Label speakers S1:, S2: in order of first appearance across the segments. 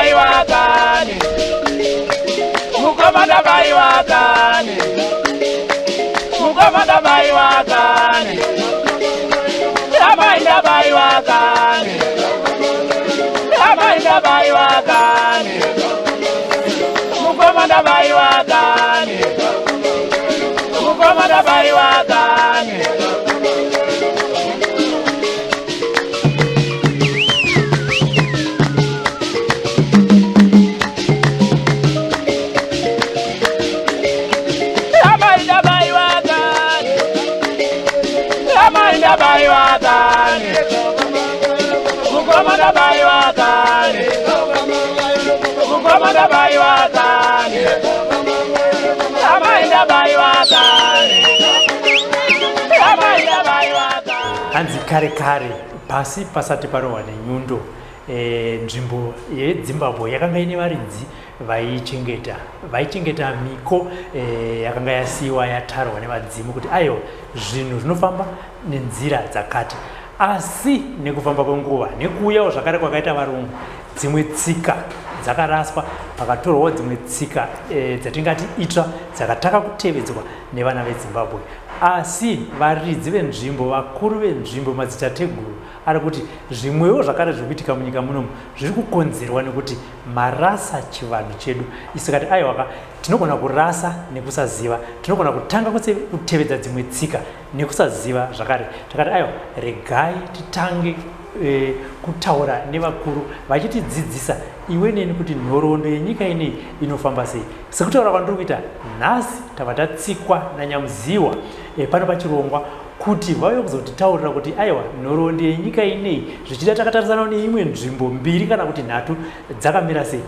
S1: Ndabaiwa kani, mukoma ndabaiwa kani, mukoma ndabaiwa kani, amai ndabaiwa kani, amai ndabaiwa kani, mukoma ndabaiwa kani, mukoma ndabaiwa kani. Amai ndabaiwa kani, amai ndabaiwa kani, mukoma ndabaiwa kani, mukoma ndabaiwa kani, amai ndabaiwa kani, amai ndabaiwa kani.
S2: Hanzi kare kare pasi pasati parohwa nenyundo, nzvimbo yeZimbabwe yakanga ine varidzi vaichengeta vaichengeta miko, yakanga yasiyiwa yatarwa nevadzimu kuti aiwa, zvinhu zvinofamba nenzira dzakati. Asi nekufamba kwenguva, nekuuyawo zvakare kwakaita varungu, dzimwe tsika dzakaraswa, pakatorwawo dzimwe tsika dzatingati itsva dzakatanga kutevedzwa nevana veZimbabwe. Asi varidzi venzvimbo, vakuru venzvimbo, madzitateguru ari kuti zvimwewo zvakare zviri kuitika munyika munomu zviri kukonzerwa nekuti marasa chivanhu chedu. Isu kati aiwaka, tinogona kurasa nekusaziva, tinogona kutanga kutevedza dzimwe tsika nekusaziva zvakare. Takati aiwa, regai titange kutaura nevakuru vachitidzidzisa iwe neni kuti nhoroondo yenyika inei inofamba sei. Sekutaura kwandiri kuita nhasi, tava tatsikwa naNyamuziwa pano pachirongwa kuti vauye kuzotitaurira kuti aiwa, nhoroondo yenyika inei zvichida takatarisana neimwe nzvimbo mbiri kana kuti nhatu dzakamira sei.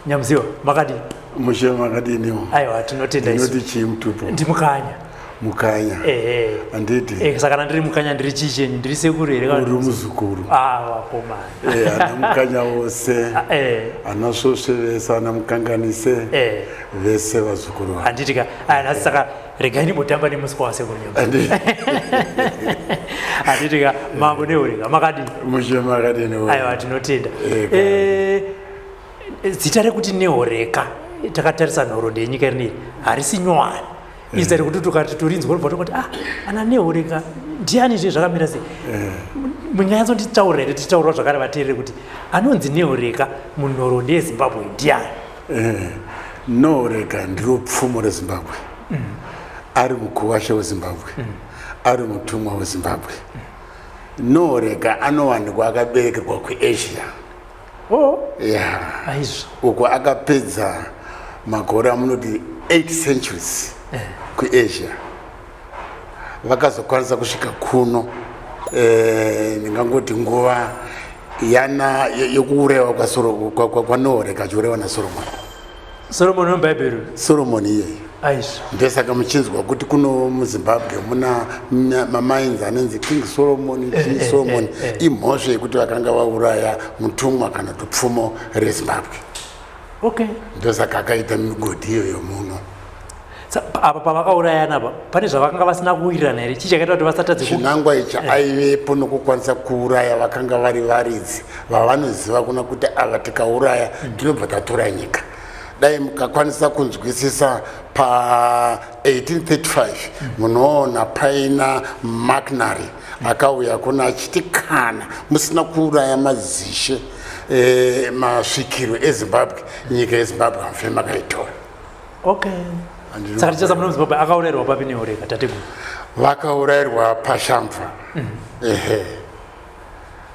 S2: Nyamuziwa, makadii?
S3: Mushe, makadiniwo?
S2: Aiwa, tinotenda isu.
S3: Ndinoti chii mutupo?
S2: Ndimukanya.
S3: Mukanya.
S2: Ehe.
S3: Handiti?
S2: Saka kana ndiri mukanya, ndiri chii chenyu? Ndiri sekuru here kana
S3: Uri muzukuru.
S2: Ah, wakomana.
S3: Ana mukanya wose, ana svosve vese, ana mukanganise vese vazukuru vavo.
S2: Handiti ka? Aya, nhasi saka regai ndimbotamba nemuswa wasekuru Nyamuziwa. Handiti ka? Mambo Nehoreka, makadii?
S3: Mushe, makadiniwo?
S2: Aiwa, tinotenda. Zita rekuti Nehoreka, takatarisa nhoroondo yenyika rinei, harisi nyowani izita rekuti tukati torinzwa robva tongoti, ah, ana Nehoreka ndiani zve, zvakamira sei? Munyatsonditaurira here, tichitaurawo zvakare vateerere kuti anonzi Nehoreka munhoroondo yeZimbabwe ndiani?
S3: Nehoreka ndiro pfumo reZimbabwe, ari mukuwasha weZimbabwe, ari mutumwa weZimbabwe. Nehoreka anowanikwa akaberekerwa kuAsia. Ya.
S2: Aizvo.
S3: Uko akapedza makore amunoti 8 centuries kuAsia. Vakazokwanisa kusvika kuno, ndingangoti nguva yana yokuurayiwa kwaNehoreka achiurayiwa naSoromoni.
S2: Solomon wemubhaibheri?
S3: Solomon iyeye.
S2: Aizvo.
S3: Ndosaka muchinzwa kuti kuno muZimbabwe muna mamainzi anonzi King Solomon, King Solomon. Imhosva yekuti vakanga vauraya mutumwa kana kuti pfumo reZimbabwe. Ndosaka akaita migodhi iyoyo muno.
S2: Apa pavakaurayana apa, pane zvavakanga vasina kuwirirana here? Chii chakaita kuti vasatadze
S3: Chinangwa ichi aivepo nokukwanisa kuuraya vakanga vari varidzi vavanoziva kuna kuti ava tikauraya tinobva tatora nyika. Dai mukakwanisa kunzwisisa pa 1835, munoona paina McNary akauya kuna achiti kana musina kuuraya madzishe, masvikiro eZimbabwe, nyika yeZimbabwe hamufe makaitora.
S2: Saka tichasa muno muZimbabwe akaurayirwa papi Nehoreka, tateguru?
S3: Vakaurayirwa paShamva. Ehe,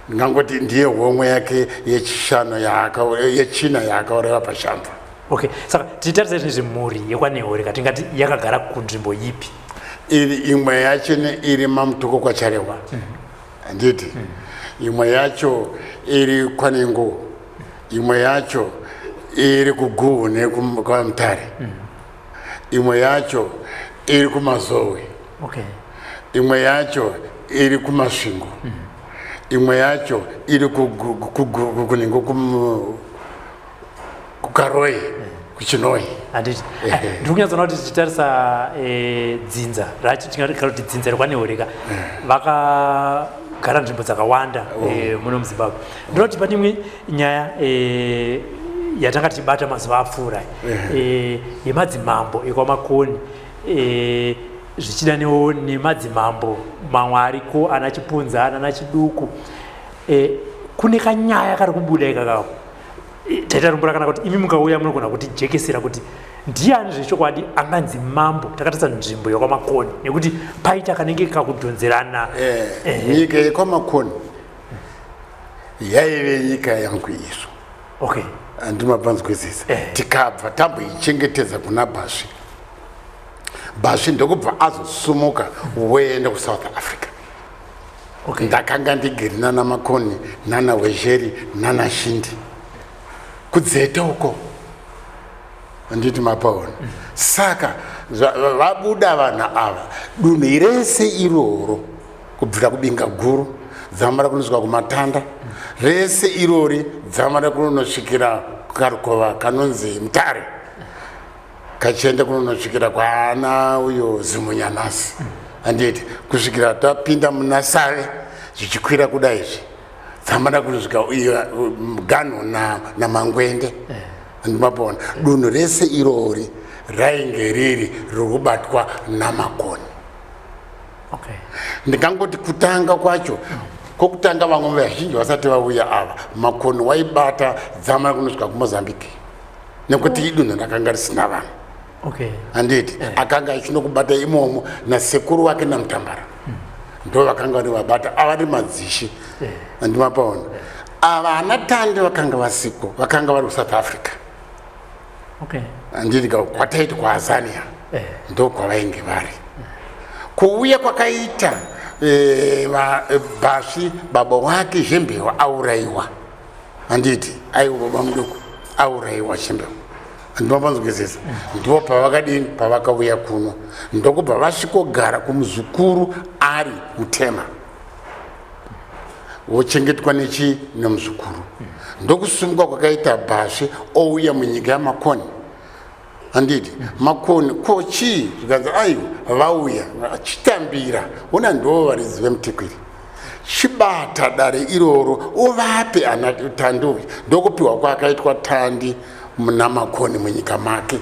S3: ndingangoti ndiye homwe yake yechishanu yechina yaakaurayiwa paShamva.
S2: Okay, saka tichitarisa izvi, mhuri yekwaNehoreka tingati yakagara kunzvimbo ipi?
S3: Iri imwe yacho iri maMutoko kwaCharewa, handiti? Imwe yacho iri kwaNengo, imwe yacho iri kuGuhu nekwaMutare, imwe yacho iri kuMazowe, imwe yacho iri kuMasvingo, imwe yacho iri kunengo kuKaroi, kuChinoi.
S2: Handiti ndiri kunyatsoona kuti tichitarisa dzinza racho, kana kuti dzinza rekwaNehoreka, vakagara nzvimbo dzakawanda muno muZimbabwe. Ndinoti pane imwe nyaya. yatanga tichibata mazuva apfuura eh, yemadzimambo ekwaMakoni, zvichida newo nemadzimambo mamwe ariko ana Chipunza nana Chiduku, kune kanyaya kari kubuda ikakako. Taita rumbo rakanaka kuti imi mukauya munogona kutijekesera kuti ndiani zvechokwadi anganzi mambo takatarisa nzvimbo yekwaMakoni, nekuti paita kanenge kakudhonzerana.
S3: Nyika yekwaMakoni yaive nyika yangu izvo. Andimabvanzwisisa? Tikabva tamboichengetedza kuna Basvi. Basvi ndokubva azosumuka woenda kuSouth Africa. Ndakanga ndigiri nana Makoni, nana Wezheri, nana Shindi kudzete uko, handiti mapaona? Saka vabuda vanhu ava, dunhu rese iroro kubvira kuBinga Guru dzamara kunosvika kuMatanda, rese irori dzamara kunonosvikira karukova kanonzi Mutare, kachienda kunonosvikira kwaana uyo Zimunyanasi, handiti, kusvikira tapinda muna Save, zvichikwira kuda izvi dzamara kunosvika iyo muganho naMangwende, handimapona? Dunhu rese irori rainge riri riri kubatwa naMakoni. Ndingangoti kutanga kwacho kwokutanga, vamwe vazhinji vasati vauya ava, Makoni waibata dzamara kunosvika kuMozambique, nekuti idunhu rakanga risina vanhu. Handiti akanga achinokubata imomo nasekuru wake naMutambara, ndo vakanga vari vabata ava ri madzishe, handimapaona? Ava ana Tandi vakanga vasiko, vakanga vari kuSouth Africa. Handiti kwataiti kwaAzania, ndo kwavainge vari. Kuuya kwakaita Basvi, baba wake Zhembewa aurayiwa, handiti, aiwa baba muduku aurayiwa Zhembewa, handinopanzwisisa? Ndipo pavakadini, pavakauya kuno, ndokubva vasvikogara kumuzukuru ari mutema, wochengetwa nechi nemuzukuru. Ndokusungwa kwakaita Basvi ouya munyika yaMakoni, handiti? Makoni ko chii? Zvikanzi aiwa, vauya chitambira una, ndo varidzi vemuTikwiri, chibata dare iroro uvape ana Tandi uyu. Ndokupiwa kwaakaitwa Tandi muna Makoni munyika make,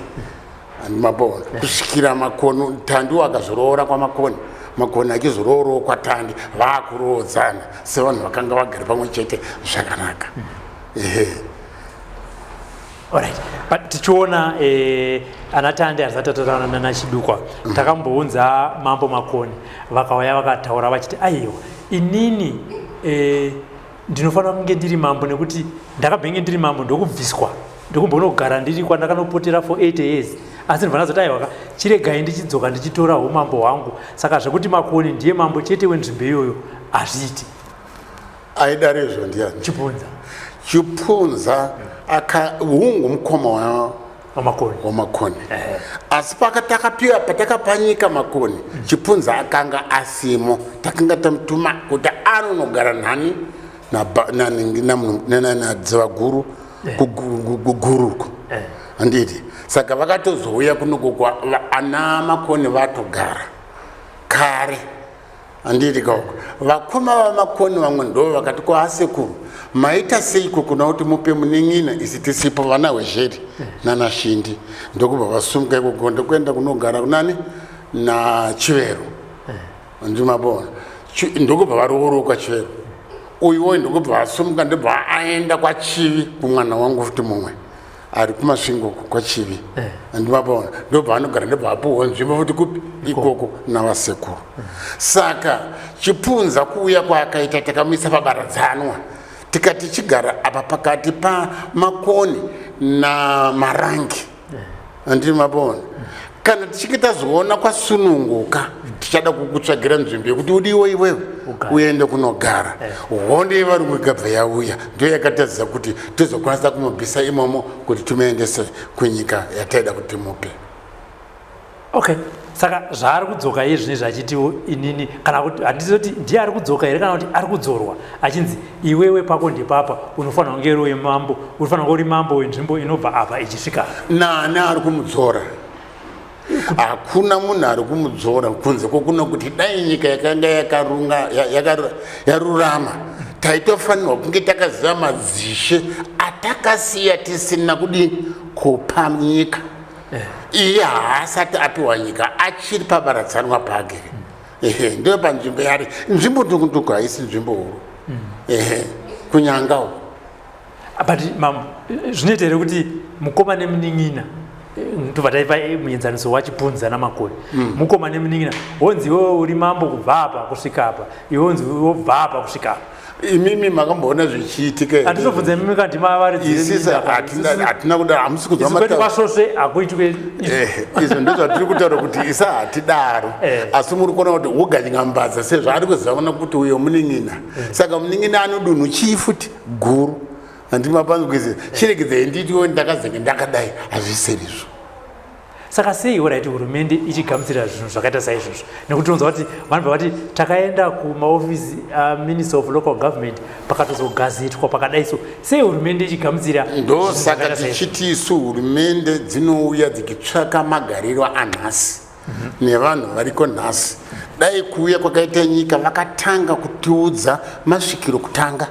S3: handimabona? Kusvikira Makoni, Tandi akazoroora kwaMakoni, Makoni achizoroorawo kwaTandi, vaakuroodzana sevanhu vakanga vagere pamwe chete zvakanaka, ehe.
S2: Alright. But tichiona ana Tandi asati atataura nana Chidukwa, takambounza Mambo Makoni, vakauya vakataura vachiti aiwa, inini ndinofanira kunge ndiri mambo nekuti ndakabvenge ndiri mambo, ndokubviswa, ndokumbonogara ndiri kwandakanopotera for 8 years, asi ndibva ndazoti aiwaka, chiregai ndichidzoka ndichitora umambo hwangu. Saka zvekuti Makoni ndiye mambo chete wenzvimbo iyoyo hazviiti.
S3: Aidaro izvo ndiani?
S2: Chipunza.
S3: Chipunza aka hungu mukoma
S2: waMakoni.
S3: WaMakoni, asi pakatakapiwa, patakapanyika Makoni, Chipunza akanga asimo. Takanga tamutuma kuti anonogara nani, naDzivaguru kuguruko, handiti? Saka vakatozouya kunoko ana Makoni vatogara kare, handiti? Kauko vakoma vaMakoni vamwe ndo vakati kwaasekuru, maita seiko kuna kuti mupe munin'ina isi tisipo, vana Hwezheri nanaShindi? Ndokubva vasumuka ikoko, ndokuenda kunogara kunani, naChivero, ndimabona? Ndokubva varooroka Chivero uyuwo, ndokubva vasumuka, ndobva aenda kwaChivi kumwana wangu futi mumwe ari kuMasvingo kwaChivi, andimabona? Ndobva anogara, ndobva apuhwa nzvimbo futi kupi ikoko navasekuru. Saka Chipunza kuuya kwaakaita, takamuisa pabaradzanwa, tikati chigara apa pakati paMakoni naMarangi, andiri mabona? Kana tichinge tazoona kwasununguka, tichada kukutsvagira nzvimbo yekuti udiwe iwewe uende kunogara. Hondo yevarungu ikabva yauya, ndo yakatadzisa kuti tizokwanisa kumubvisa imomo kuti timuendese kunyika yataida kuti timupe.
S2: Okay, saka zvaari kudzoka iye zvinezvi achitiwo inini, kana kuti handizoti ndiye ari kudzoka here, kana kuti ari kudzorwa achinzi iwewe pako ndepapa, unofanira kunge uri wemambo, unofanira kunge uri mambo wenzvimbo inobva apa ichisvika?
S3: Nani ari kumudzora? Hakuna munhu ari kumudzora kunze kwokuno kuti dai nyika yakanga yakarunga yarurama. Taitofanirwa kunge takaziva madzishe atakasiya tisina kudini kupa nyika. Iye haasati apiwa nyika, achiri pabaratsanwa pake. Ehe, ndiyo panzvimbo yari. Nzvimbo nduku-nduku, haisi nzvimbo huru. Ehe, kunyanga uko.
S2: But mambo, zvinoita here kuti mukoma nemunin'ina, tobva taipa muenzaniso waChipunza naMakoni, mukoma nemunin'ina wonzi iwewe uri mambo kubva apa kusvika apa, iwe wonzi wobva apa kusvika apa?
S3: Imimi makamboona zvichiitika here?
S2: Handizobvunza imimi
S3: kandimavaridzi. Hatina kudaro, hamusi kunzwa.
S2: Kwedu kwaSvosve hakuitwe.
S3: Izvo ndozvatiri kutaura kuti isa hatidaro. Asi muri kuona kuti woganyambadza sezvaari kuziva kuona kuti uyo munin'ina, saka munin'ina anodunhu chii futi guru, handimapanzwise chiregedzai nditiwo ndakazenge ndakadai, hazvisirizvo.
S2: Saka sei, alright, hurumende ichigamuchira zvinhu zvakaita saizvozvo? Nekuti tinonzwa kuti vanhu vavati takaenda kumaofisi aMinister of Local Government, pakatozogazetwa pakadai. So sei hurumende ichigamuchira?
S3: Ndosaka tichiti isu hurumende dzinouya dzichitsvaka magariro anhasi nevanhu variko nhasi. Dai kuuya kwakaita nyika vakatanga kutiudza masvikiro kutanga,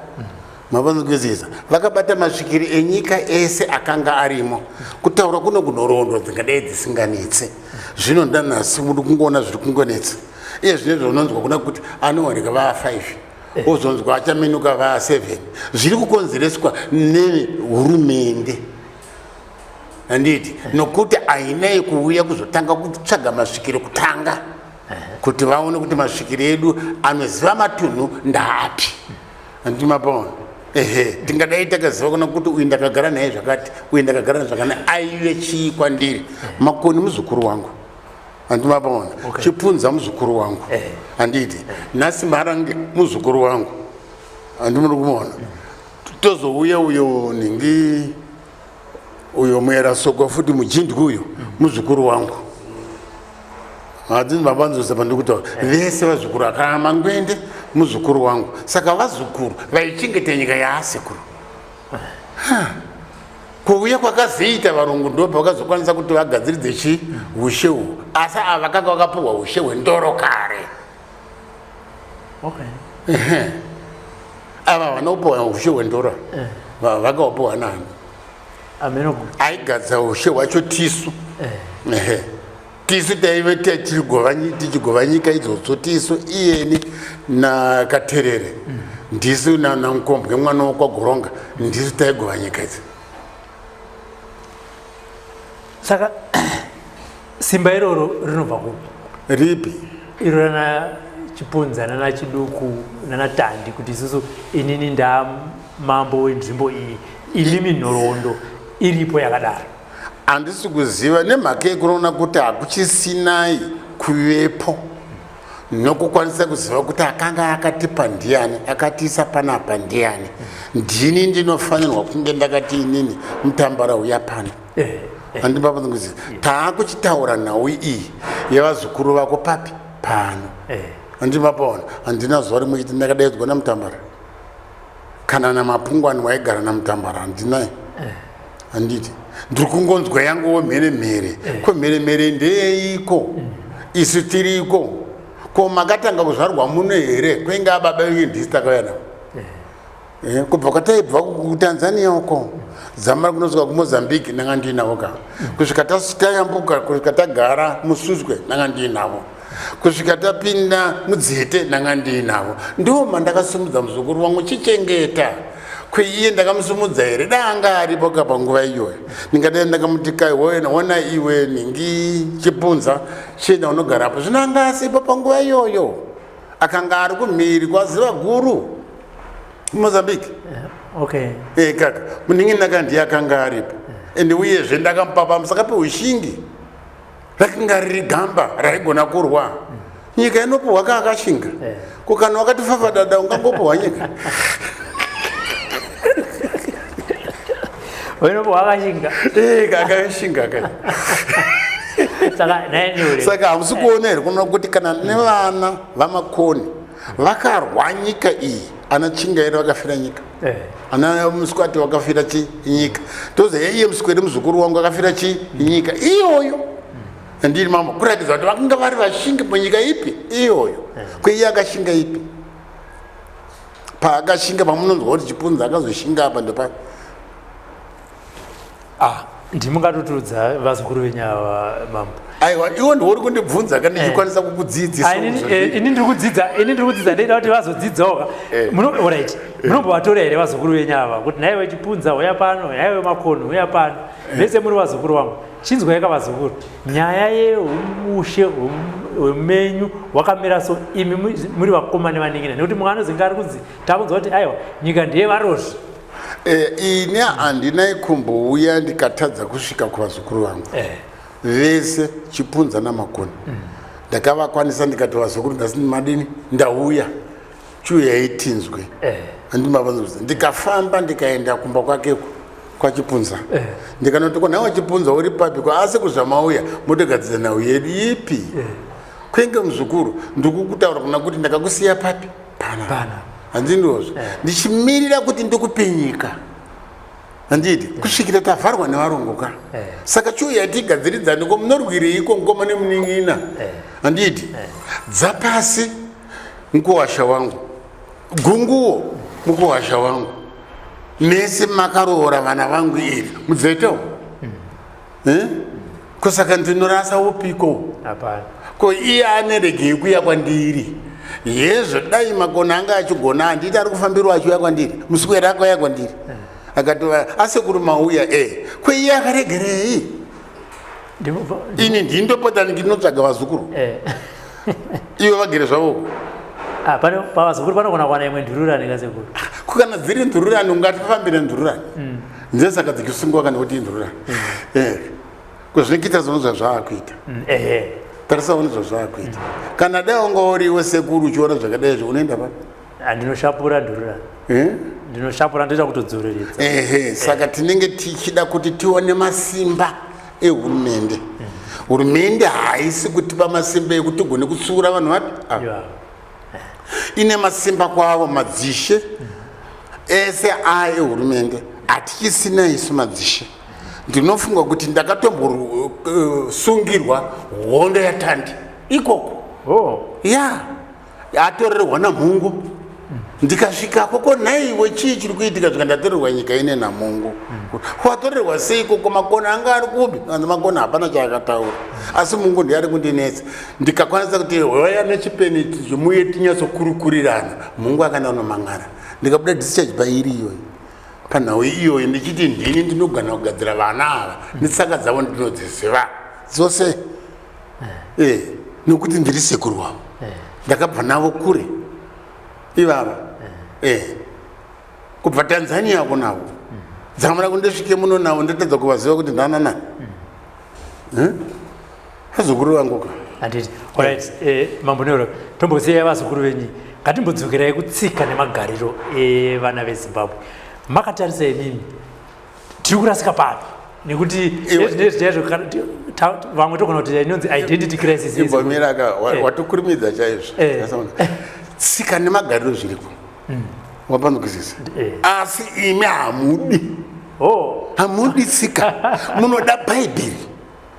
S3: mavanzwisisa, vakabata masvikiro enyika ese akanga arimo, kutaura kuno kunhoroondo dzingadai dzisinganetse. Zvino ndanhasi muri kungoona zviri kungonetsa iye zvinezvi, unonzwa kuna kuti anowanika vaa 5, ozonzwa achaminuka vaa 7. Zviri kukonzereswa nehurumende, handiti? Nokuti hainai kuuya kuzotanga kutsvaga masvikiro kutanga, kuti vaone kuti masvikiro edu anoziva matunhu ndaapi, handiti mapaona? Ehe, tingadai takaziva kuna kuti uyu ndakagara naye zvakati, uyu ndakagara naye zvakati, aive chii kwandiri. Makoni muzukuru wangu, handiti mapaona? Chipunza muzukuru wangu, handiti? Nhasi Marange muzukuru wangu, handi muri kumuona? Tozouya uyo nhingi, uyo muera soko futi mujindwi, uyo muzukuru wangu, hadzi mabanzosa pandiri kutaura. Vese vazukuru, akana Mangwende muzukuru wangu. Saka vazukuru vaichengeta nyika yaasekuru. Kuuya kwakazoita varungu ndo pavakazokwanisa kuti vagadziridze chi ushe uhu, asi ava vakanga vakapuhwa ushe hwendoro kare. Ava vanopuhwa ushe hwendoro, vakawapuhwa nani?
S2: Ameno.
S3: Aigadza ushe hwacho tisu. Ehe, tisu taive tichigova nyika idzodzo tisu, iyeni naKaterere, ndisu naMukombwe mwana wokwaGoronga, ndisu taigova nyika idzi.
S2: Saka simba iroro rinobva kupi?
S3: Ripi?
S2: Iro rana Chipunza nana Chiduku nana Tandi, kuti isusu, inini ndamambo wenzvimbo iyi, imimi nhoroondo iripo yakadaro?
S3: Handisi kuziva, nemhaka yekunoona kuti hakuchisinai kuvepo nokukwanisa kuziva kuti akanga akatipa ndiani, akatiisa panapa ndiani. Ndini ndinofanirwa kunge ndakati inini Mutambara uya pano, handimbapanzikuziva. Taakuchitaura nhau iyi yevazukuru vako papi pano, handimapaona? Handina zuva rimwe chete ndakadaidzwa naMutambara kana naMapungwani waigara naMutambara, handinai, handiti? Ndiri kungonzwa yanguwo mhere mhere. Ko mhere mhere ndeyeiko isu tiriko? Ko makatanga kuzvarwa muno here? Kwenge ababa venyu ndisi takauya navo. Kubva kwataibva kuTanzania uko dzamara kunosvika kuMozambique ndanga ndiinavo ka, kusvika tayambuka, kusvika tagara muSuswe ndanga ndiinavo, kusvika tapinda muDzete ndanga ndiinavo. Ndo mandakasimudza muzukuru wangu chichengeta kweiye. Ndakamusimudza here? Dai anga aripo ka panguva iyoyo, ndingadai ndakamuti kai, ona iwe nhingi Chipunza, chienda unogarapo. Zvino anga asipo panguva iyoyo, akanga ari kumhiri kwaziva guru kuMozambique. Kaka munin'ina ka ndiye akanga aripo. Ende uyezve ndakamupa pamusaka peushingi, rakanga riri gamba raigona kurwa. Nyika inopuhwa kaakashinga. Ko kana wakati fafadada, ungangopuhwa nyika?
S2: Unopo wakashinga.
S3: Kakashinga ka.
S2: Saka naye
S3: Saka hamusi kuona here kuona kuti kana nevana vaMakoni vakarwa nyika iyi, ana Chingairi vakafira nyika, ana Muswati vakafira chi nyika, toziva iye Muswere muzukuru wangu akafira chi nyika iyoyo. Ndiri mambo, kuratidza kuti vakanga vari vashingi munyika ipi iyoyo. Kweiye akashinga ipi? Paakashinga pamunonzwa kuti Chipunza akazoshinga apa ndopa.
S2: Ah, ndimungatotiudza vazukuru venyu ava mambo.
S3: Aiwa, iwo ndiwo uri kundibvunza ka ndichikwanisa eh. kukudzidzisa.
S2: Ah, eh, ini ndiri kudzidza, ini ndiri kudzidza ndoida kuti vazodzidzawo ka. Eh. Muno alright. Munombovatora here vazukuru venyu ava kuti nhaiwe Chipunza huya pano, nhaiwe Makono huya pano. Vese muri vazukuru vangu. Chinzwai ka vazukuru. Nyaya yeushe hwemenyu hwakamira so imi muri vakoma nevanin'ina nekuti mwana anozenge ari kunzi takunzwa kuti aiwa nyika ndiye varozvi.
S3: Eh, ini handina kumbouya ndikatadza kusvika kuvazukuru vangu eh. Vese Chipunza naMakoni ndakavakwanisa ndikati vazukuru ndasi madini ndauya chiuyai tinzwe eh. Andimavanzwa ndikafamba ndikaenda kumba kwakeko kwaChipunza eh. Ndikanoti ko nhai waChipunza uri papi ko asi kuzvamauya motogadzidza nhau yedu ipi eh. Kwenge muzukuru ndikukutaura kuna kuti ndakakusiya papi pana handindozvo eh. Ndichimirira kuti ndikupe nyika handiti eh. Kusvikira tavharwa nevarungu ka eh. Saka chiuya tigadziridzane ko munorwireiko mukoma nemunin'ina handiti eh. Dzapasi mukuwasha wangu gunguwo mukuwasha wangu mese makaroora vana vangu iri mudzeto mm. Ko saka ndinorasa upiko ko iye aneregei kuya kwandiri yezvo dai makona anga achigona handiti ari kufambirwa achiuya kwandiri muswera akauya kwandiri mm. Akati asekuru mauya e ko iye akaregerei ini ndindopota ndinotsvaga vazukuru eh. Ivo vagere zvavo.
S2: Ah, pavazukuru panogona kuwana imwe ndururani kasekuru.
S3: Ko kana dziri ndururani ungatifambire ndururani mm. Ndesaka dzichisungwa kana kuti indururani mm. Eh. Ko zvinoita zvino zvazvaakuita mm. Tarisa one zvazvaakuita. Kana dai wanga uriwe sekuru uchiona zvakadai izvo unoenda papi?
S2: Ah, ndinoshapura ndururani eh? Ndinoshapura ndoita kutodzoreredza.
S3: Ehe, saka tinenge tichida kuti tione masimba ehurumende. Hurumende haisi kutipa masimba ekuti tigone kutsiura vanhu vapi ava. Ine masimba kwavo madzishe ese aya ehurumende hatichisina isu madzishe. Ndinofunga kuti ndakatombosungirwa hondo yaTandi ikoko.
S2: Oh.
S3: Ya atorerwa naMhungu ndikasvikako ko nhaiwe chii chiri kuitika zvika ndatorerwa nyika ine naMhungu watorerwa sei koko Makona anga ari kubi anzi Makona hapana chaakataura asi Mungu ndiye ari kundinetsa ndikakwanisa kuti hoya nechipeni muye tinyatsokurukurirana Mungu akaenda kunomang'ara ndikabuda discharge pairi iyoyi panhau iyoyi ndichiti ndini ndinogona kugadzira vana ava netsaka dzavo ndinodziziva dzose eh, nokuti ndiri sekuru wavo eh. Ndakabva navo kure ivava eh. Kubva Tanzania ko navo dzakamara kundisvike muno navo ndatadza kuvaziva kuti ndanana vazukuru vangu ka.
S2: Handiti alright eh, mambo Nero tombosiyai vazukuru venyu ngatimbodzokerai kutsika nemagariro evana veZimbabwe makatarisa imimi tiri kurasika papi nekuti ezvinezvi chaizvo vamwe togona kuti inonzi identity crisis
S3: imbomira ka eh. Watokurumidza chaizvo eh. Tsika nemagariro zviriko mm. Wapanzwisisa eh. Asi imi hamudi
S2: oh.
S3: Hamudi tsika munoda bhaibheri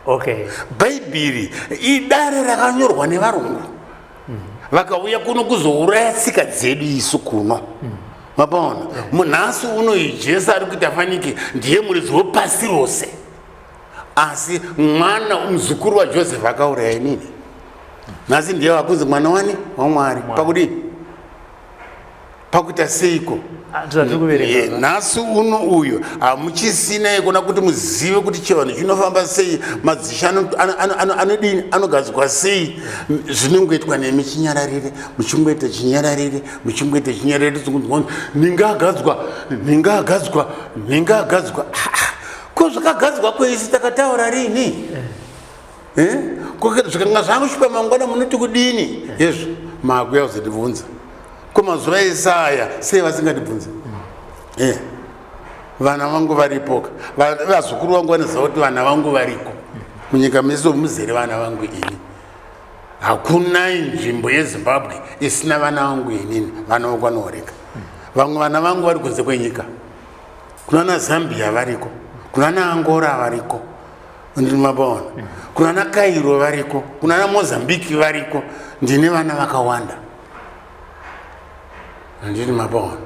S2: okay.
S3: Bhaibheri idare rakanyorwa nevarungu mm. Vakauya kuno kuzouraya tsika dzedu isu kuno mm. Mapaona munhasi unoyi Jesu ari kuita fanike ndiye muridzi wepasi rose asi mwana muzukuru waJoseph akauraya inini nhasi ndiye wakunzi mwana wani waMwari pakudii pakuita seiko
S2: ah,
S3: nhasi uno uyu hamuchisina ikona kuti muzive kuti chivanhu chinofamba sei madzishe anodini anogadzwa sei zvinongoitwa nemi chinyararire muchingoita chinyararire muchingoita chinyararire ningagadzwa ningagadzwa ningagadzwa ah, ah. Ko zvakagadzwa kweisi takataura rini eh? Zvikanga zvakusvipa mangwana munoti kudini hezvo makuya kuzotibvunza ko mazuva ese aya sei vasingatibvunzi eh. Vana vangu varipoka vazukuru vangu vanoziva kuti vana vangu variko munyika mese muzere vana vangu ini hakuna nzvimbo yeZimbabwe isina vana vangu inini vana vokwanooreka vamwe vana vangu vari kunze kwenyika kunana Zambia variko kunana Angola variko ndinomapaona kunana Cairo variko kunana Mozambique variko ndine vana vakawanda. Handiti mapaona?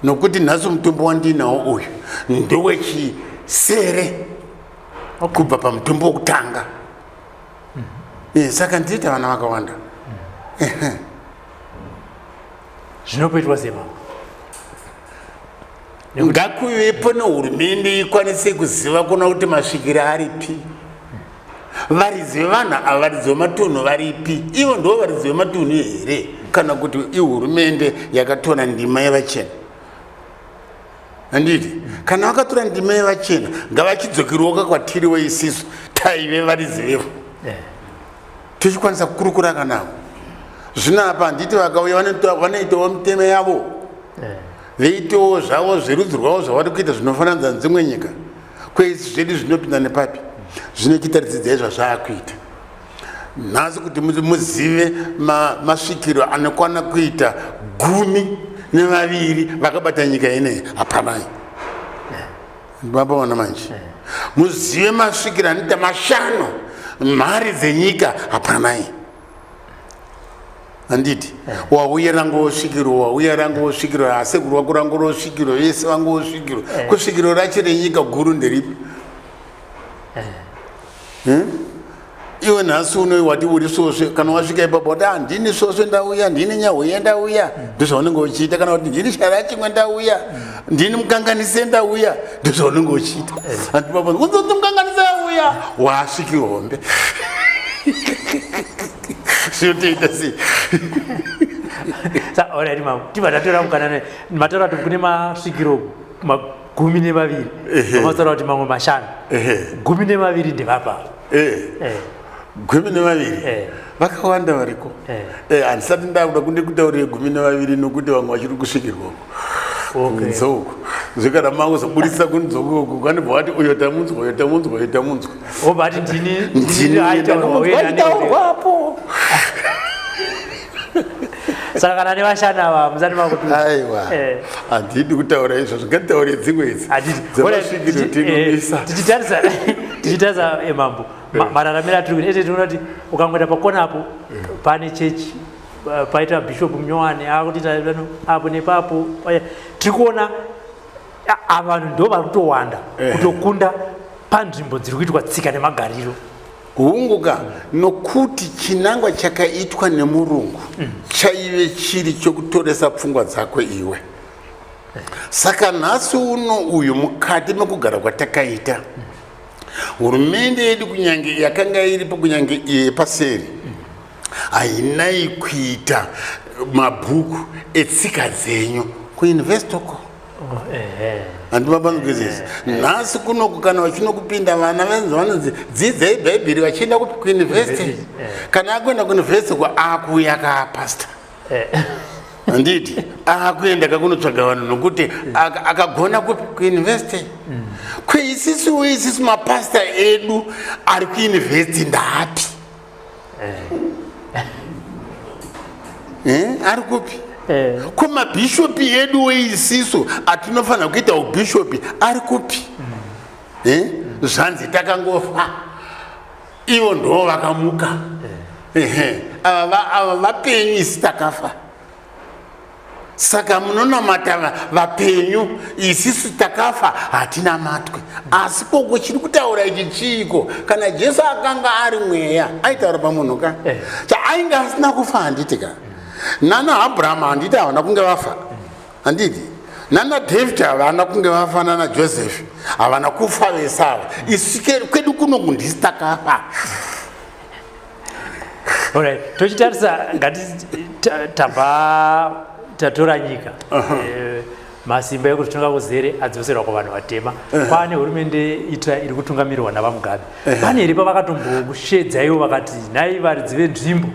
S3: Nokuti nhasi mutumbi wandinawo uyu ndowechisere kubva pamutumbi wokutanga. Eh, saka ndinoita vana vakawanda.
S2: Zvinopoitwa sei mambo?
S3: Ngakuvepo nehurumende ikwanise kuziva kuona kuti masvikiro aripi. Varidzi vevanhu ava, varidzi vematunhu varipi? Ivo ndivo varidzi vematunhu here kana kuti ihurumende yakatora ndima yevachena? Handiti kana vakatora ndima yevachena ngavachidzokeroka kwatiriwo isisu taive varidzi vevo tichikwanisa kukurukura kanavo. Zvino apa handiti vakauya vanoitawo mitemo yavo veitawo zvavo zverudzi rwavo zvavari kuita zvinofananidza nedzimwe nyika. Kweisu zvedu zvinopinda nepapi? Zvino chitaridzidzai zvazvaakuita nhasi kuti muzive masvikiro anokwana kuita 12 vakabata nyika ineyi. Hapanai mapaona manje. Muzive masvikiro anoita 5 mhari dzenyika. Hapanai. Handiti wauya rangosvikiro, wauya rangosvikiro, asekuru wako rangorosvikiro, vese vangosvikiro. Kusvikiro racho renyika guru nderipi? Iwe nhasi uno wati uri svosve, kana wasvika ipapo wati handini svosve ndauya, ndini nyahweya ndauya, ndozvaunenge uchiita. Kana kuti ndini shara chimwe ndauya, ndini mukanganise ndauya, ndozvaunenge uchiita. Handiti unzonzi mukanganise auya, wasvikiro hombe. Zvinotoita sei?
S2: Alright mambo, tibva tatora mukana mataura kuti kune masvikiro 12, vamataura kuti mamwe 5. 12 ndevapa?
S3: 12 vakawanda variko. Handisati ndakuda kunde kutaurire 12 nokuti vamwe vachiri kusvikirwa uko kunze uko. Zvekana makuzoburitsa kunze uko kanibva wati uyo tamunzwa, uyo tamunzwa, uyo tamunzwa.
S2: Wobva ati ndini,
S3: ndini aitaurwapo.
S2: Saka kana nevashanu ava musati makuti?
S3: Aiwa, handidi kutaura izvozvo, ngatitaure dzimwe idzi dzemasvikiro tinomisa.
S2: Tichitarisa mambo, mararamiro atiri kuita ete, tinoona kuti ukangoenda pakona apo pane chechi, paita bishop munyowani akutiita apo nepapo, tiri kuona vanhu ndo vari kutowanda kutokunda panzvimbo dziri kuitwa tsika nemagariro.
S3: Hunguka, nokuti chinangwa chakaitwa nemurungu chaive chiri chokutoresa pfungwa dzako iwe. Saka nhasi uno uyu mukati mekugara kwatakaita, hurumende yedu kunyange yakanga iripo, kunyange yepaseri, hainai kuita mabhuku etsika dzenyu kuuniversity uko. Handimabangwizisi nhasi kunoku kana vachinokupinda vana venzi vanonzi dzidzai bhaibheri vachienda kuuniversity. Kana akuenda kuuniversity kwa akuuya kaapasta, handiti akuenda kakunotsvaga vanhu nokuti akagona kupi? Kuuniversity. Kweisisiwo isisu mapasta edu ari kuuniversity ndaapi? Ari kupi? Ko mabhishopi edu weisisu atinofanira kuita ubhishopi ari kupi? Zvanzi takangofa, ivo ndo vakamuka. Ava vapenyu, isi takafa. Saka munonamata vapenyu, isisu takafa hatinamatwe. Asi koko chiri kutaura ichi chiiko? Kana Jesu akanga ari mweya aitaura pamunhu ka, chaainge asina kufa, handiti ka? Nana Abrahama handiti havana kunge vafa? Handiti nana David havana kunge vafa? Nana Joseph havana kufa vese ava? Isu kwedu kunoku ndisi takafa.
S2: Alright, tochitarisa ngati tabva tatora nyika, masimba ekuti kuzere adzoserwa kuvanhu vatema, kwaane hurumende itsva iri kutungamirirwa navaMugabe. Pane here pavakatombokushedza ivo vakati, nhai varidzi venzvimbo,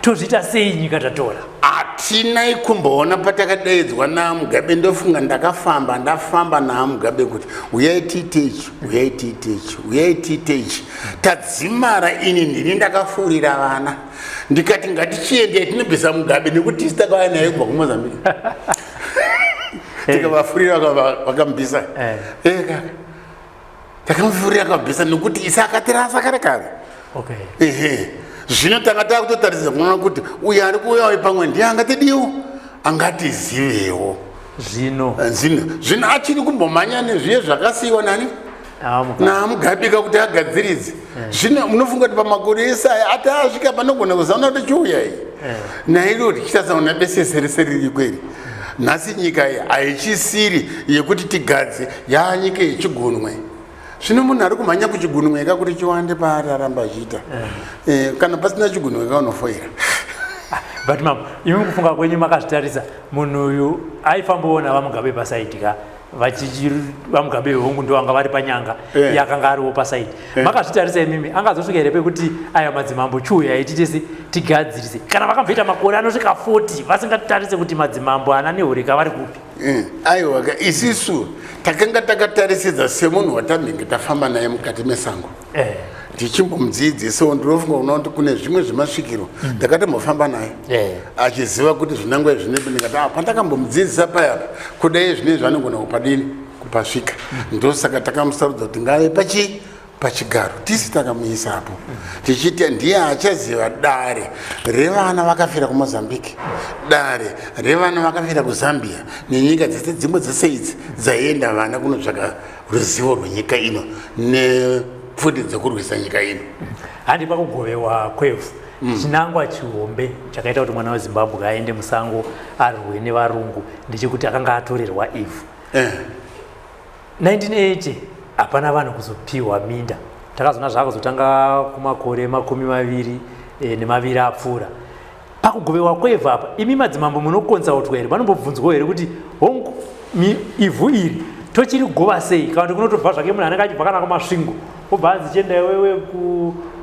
S2: tozviita sei, nyika tatora?
S3: Hatinai kumboona patakadaidzwa naMugabe. Ndofunga ndakafamba, ndafamba naaMugabe kuti uyai tiite ichi, uyai tiite ichi, uyai tiite ichi. Tadzimara ini ndini ndakafurira vana ndikati ngatichiendei tinobvisa Mugabe nekuti tisi takauya naye kubva kuMozambique. Tikavafurira vakamubvisa. Eka takamufurira akabvisa nekuti isi akatirasa kare kare. Ehe, zvino tanga takutotaridza kuona kuti uyu ari kuuya uyu pamwe ndiye angatidiwo. Angatizivewo
S2: zvino.
S3: Zvino zvino achiri kumbomhanya nezviye zvakasiyiwa nani? NaMugabika kuti agadziridze. Zvino munofunga kuti pamakore ese aya ati asvika panogona kuzaona kuti chiuya iyi. Nairo tichitasaona besese rese riri kweri. Nhasi nyika iyi haichisiri yekuti tigadze, yaanyika yechigunwe. Zvino munhu ari kumhanya kuchigunwe ka kuti chiwande paari aramba achiita. Kana pasina chigunwe ka unofoira.
S2: But mama, imi kufunga kwenyu makazvitarisa, munhu uyu aifamboona VaMugabe pasaidi ka, VaMugabe hongu ndo vanga vari panyanga, iye akanga ariwo pasaidi. Makazvitarisa imimi, angazosvika here pekuti aya madzimambo chiuya iti tese tigadzirise, kana vakamboita makore anosvika 40 vasingatarise kuti madzimambo ana Nehoreka vari kupi?
S3: Aiwa ka, isisu takanga takatarisidza semunhu watamhinge tafamba naye mukati mesango. Ndichimbomudzidzisawo, ndinofunga kuona kuti kune zvimwe zvemasvikiro ndakatombofamba naye achiziva kuti zvinangwa izvi zvinepi. Ndikati pandakambomudzidzisa payapa, kudai zvinezvi anogona kupadini kupasvika. Ndosaka takamusarudza kuti ngave pachigaro, tisi takamuisapo tichiti ndiye achaziva dare revana vakafira kuMozambique, dare revana vakafira kuZambia nenyika dzese dzimwe dzese idzi dzaienda vana kunotsvaka ruzivo rwenyika ino nepfuti dzekurwisa nyika ino.
S2: Handi pakugovewa kwevhu, chinangwa chihombe chakaita kuti mwana weZimbabwe aende musango arwe nevarungu ndechekuti akanga atorerwa ivhu. 1980 hapana vanhu kuzopiwa minda, takazoona zvakuzotanga kumakore 22 apfuura. Pakugovewa kwevhu apa, imi madzimambo munokonsautwa here? Vanombobvunzwawo here kuti hongu ivhu iri tochirigova sei, kana kuti kunotobva zvake munhu anenge achibva kana kuMasvingo, obva anzi chienda iwewe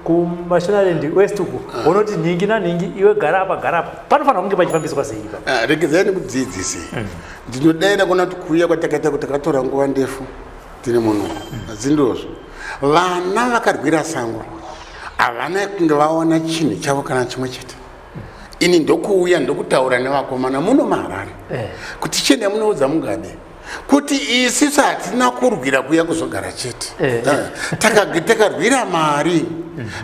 S2: kuMashonaland West uku, unoti nhingi nanhingi, iwe gara apa, gara apa? Panofanira kunge pachifambiswa sei ipa?
S3: Regedzai nekudzidzise. Ndinodaira kuona kuti kuuya kwatakaita kuti takatora nguva ndefu tiri muno, asi ndozvo vana vakarwira sango havana kunge vaona chinhu chavo kana chimwe chete. Ini ndokuuya ndokutaura nevakomana muno maHarare kuti chienda munoudza Mugabe kuti isisu hatina kurwira kuuya kuzogara chete. Takarwira mari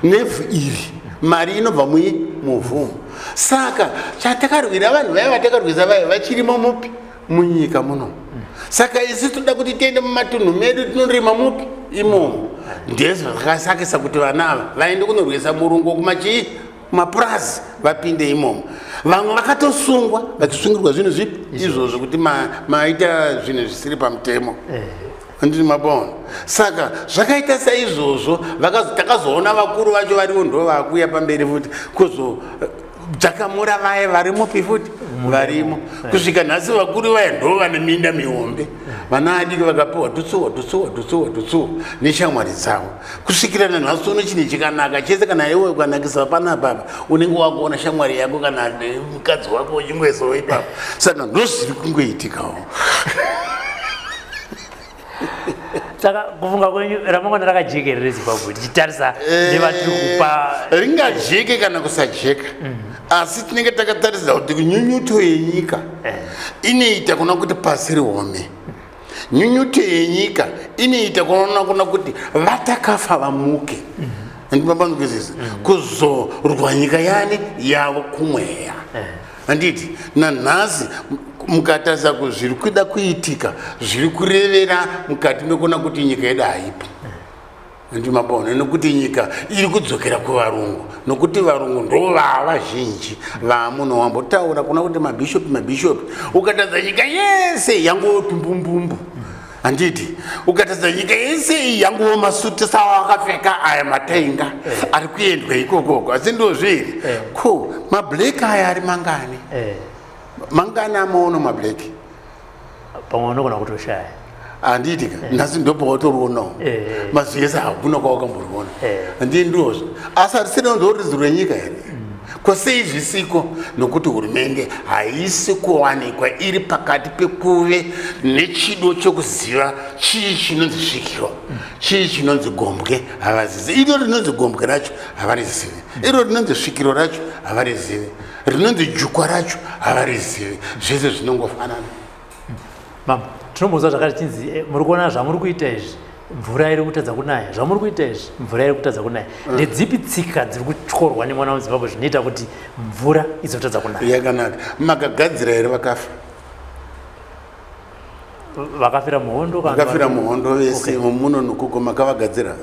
S3: nevhu iri, mari inobva muvhu. Saka chatakarwira, vanhu vaya vatakarwisa vaya vachirimo mupi munyika muno. Saka isu toda kuti tiende mumatunhu medu tinorima mupi imomo. Ndezvo zvakasakisa kuti vana ava vaende kunorwisa murungu kumachii mapurazi, vapinde imomo. Vamwe vakatosungwa vachisungirwa zvinhu zvipi izvozvo, kuti maita zvinhu zvisiri pamutemo. Andini mabona. Saka zvakaita saizvozvo, takazoona vakuru vacho varivo ndo vakuya pamberi futi kuzo dzakamura vaya vari mupi futi varimo kusvika nhasi. Vakuru vaya ndo vane minda mihombe, vana adiki vakapiwa tutsuwa tutsuwa tutsuwa tutsuwa neshamwari dzavo kusvikira nanhasi uno. Chinhu chikanaka chese, kana iwe ukanakisa panapapa, unenge wakuona shamwari yako kana mukadzi wako uchingoisawo ipapo. Saka ndozviri kungoitikawo.
S2: Saka kufunga kwenyu, ramangwana rakajeka here reZimbabwe, tichitarisa nevatiri kupa?
S3: Ringajeke kana kusajeka, asi tinenge takatarisa kuti nyunyuto yenyika inoita kuna kuti pasi rihome. Nyunyuto yenyika inoita kunoona kuna kuti vatakafa vamuke, andimambanzwisisa, kuzorwa nyika yani yavo kumweya. Handiti nanhasi mukatarisa zviri kuda kuitika, zviri kurevera mukati mekuona kuti nyika yedu haipo, ndimabona, nekuti nyika iri kudzokera kuvarungu, nokuti varungu ndo vava zhinji vamuno wambotaura kuna kuti mabhishopi mabhishopi. Ukatarisa nyika yese yangotumbumbumbu, handiti? Ukatarisa nyika yese iyi yanguwo masuti sawa akapfeka aya matainga ari kuendwa ikokoko, asi ndozviri ko mablack aya ari mangani? Mangani amaono mablack?
S2: Pamwe unogona kutoshaya.
S3: Handiti ka nhasi ndopawatorionawo mazuva ese hakuna kwawakamboriona. Handii ndozvo, asi harisina ndorudzi rwenyika here? Kwasei zvisiko? Nokuti hurumende haisi kuwanikwa iri pakati pekuve nechido chokuziva chii chinonzi svikiro, chii chinonzi gombwe. Havazizi iro rinonzi gombwe racho, havarizivi iro rinonzi svikiro racho, havarizivi rinonzi jukwa racho, havarizivi. Zvese zvinongofanana.
S2: Mama, tinombonzwa zvakati chinzi muri kuona zvamuri kuita izvi. Mvura iri kutadza kunaya, zvamuri kuita izvi, mvura iri kutadza kunaya. Ndedzipi tsika dziri kutyorwa nemwana weZimbabwe zvinoita kuti mvura izotadza kunaya?
S3: Yakanaka. Makagadzira here vakafa?
S2: Vakafira muhondo?
S3: Vakafira muhondo vese muno nokuko makavagadzira?